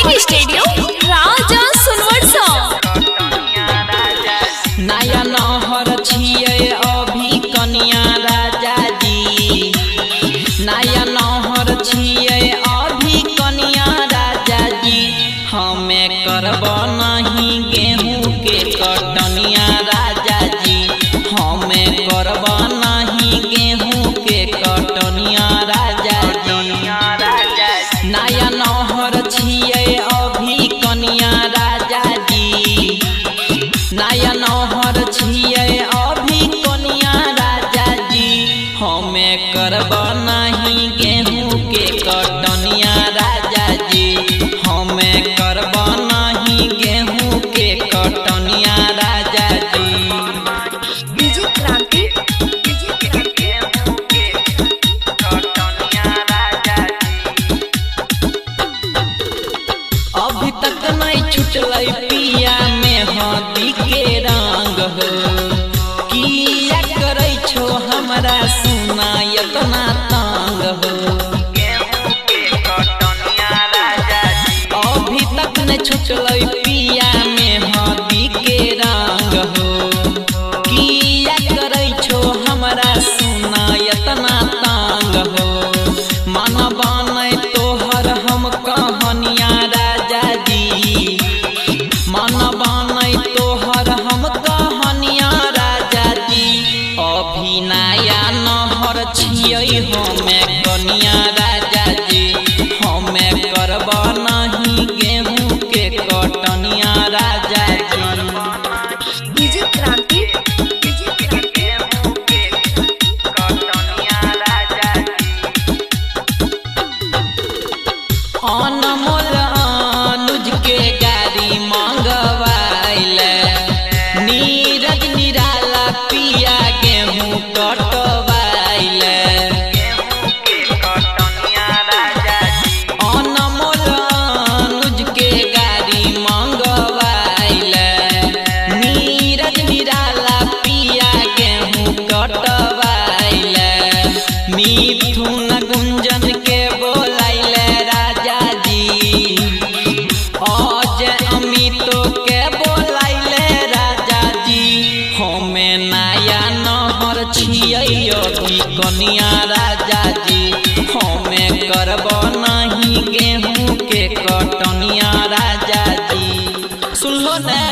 Recording studio Raja Sonbarsa. नया नहर छियै अभी कनिया राजा जी, नया नहर छियै अभी कनिया राजा जी। हमे करब नहीं गेहूँ के कटनिया राजा जी, हमे करब नहीं गेहूँ के कटनिया राजा जी। नया नहर छियै अभी कनिया राजा जी, नया नहर छियै अभी कनिया राजा जी। हमे करब नहीं गेहूँ के कटनिया राजा जी, हमे करब नहीं गेहूँ के कटनिया राजा जी। डीजे क्रांति, अभी तक नहीं छुटलै पिया में हदी के रंग हो, किया करै छो हमरा सुना एतना तंग हो। अभी तक नहीं छुटलै पिया में हदी के रंग हो, किया करै छो हमरा सुना एतना तंग हो। मन बनै तोहर हम कहनिया राजा जी, मन बनै तोहर हम कहनिया राजा जी। अभी नया नहर छियै हमे कनिया राजा जी, हमे करब नहीं गेहूँ के कटनिया राजा जी। डीजे क्रांति, अनमोल अनुज के गाड़ी मंगवाइले, नीरज निराला पिया गेहूँ कटवाइले। अनमोल अनुज के गाड़ी मंगवाइले, नीरज निराला पिया गेहूँ कटवाइले। मिथुन गुंजन के बोलाइले राजा जी, अजय अमितो के बोलाइले राजा जी। हमे नया नहर छियै अभी कनिया राजा जी, हमे करब नहीं गेहूँ के कटनिया राजा जी। सुनलो ने।